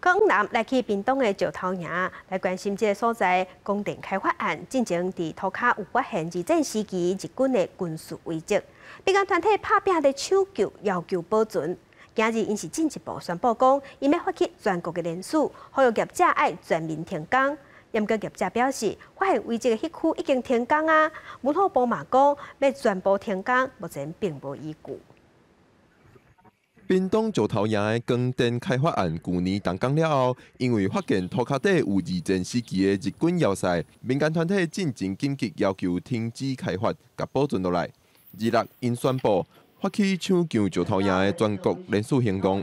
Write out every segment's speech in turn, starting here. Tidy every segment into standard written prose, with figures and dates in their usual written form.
江南來去屏東的石頭營來關心這个所在光電開發案，進前佇塗跤有發現二戰時期日軍的軍事遺跡，民間團體拍拚咧搶救，要求保存。今日𪜶是進一步宣布講，𪜶欲發起全國的聯署，呼籲業者愛全面停工。毋過業者表示，發現遺跡的彼區已經停工啊。文化部嘛講，欲全部停工，目前並無依據。屏東石頭營的光電開發案，舊年動工了後，因為發現塗跤底有二戰時期的日軍要塞，民間團體進前緊急要求停止開發，共保存落來。26𪜶宣布發起搶救石頭營的全國聯署行動。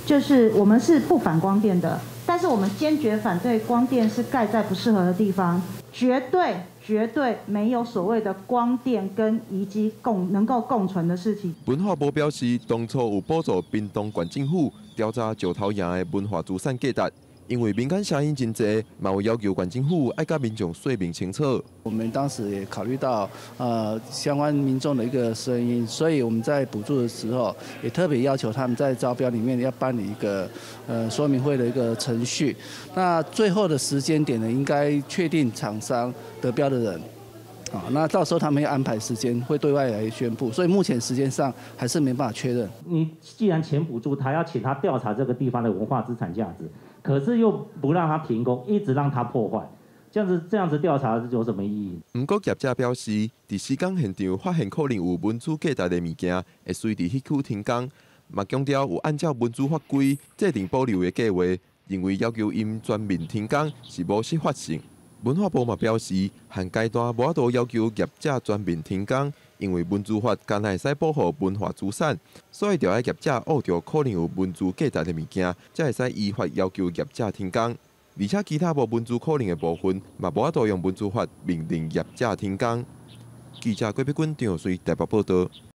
就是我們是不反光電的，但是我們堅決反對光電是蓋在不適合的地方，絕對絕對沒有所謂的光電跟遺跡共能夠共存的事情。文化部表示，當初有補助屏東縣政府調查石頭營的文化資產價值，因為民間聲音真濟，嘛有要求縣政府愛佮民眾說明清楚。我們當時也考慮到相關民眾的一個聲音，所以我們在補助的時候，也特別要求他們在招標裡面要辦理一個說明會的一個程序。那最後的時間點呢，應該確定廠商得標的人，啊，那到時候他們要安排時間，會對外來宣布。所以目前時間上還是沒辦法確認。你既然錢補助他，要請他調查這個地方的文化資產價值，可是又不讓他停工，一直讓他破壞，這樣子調查有什麼意義？毋過業者表示，佇施工現場發現可能有文資價值的物件，會隨佇彼區停工。嘛強調有按照文資法規制定保留的計劃，認為要求𪜶全面停工是無適法性。文化部嘛表示，現階段無法度要求業者全面停工，因為文資法干焦會使保護文化資產，所以著愛業者挖著可能有文資價值的物件，才會使依法要求業者停工。而且其他無文資可能的部分，嘛無法度用文資法命令業者停工。記者郭碧君、張瑞台北報道。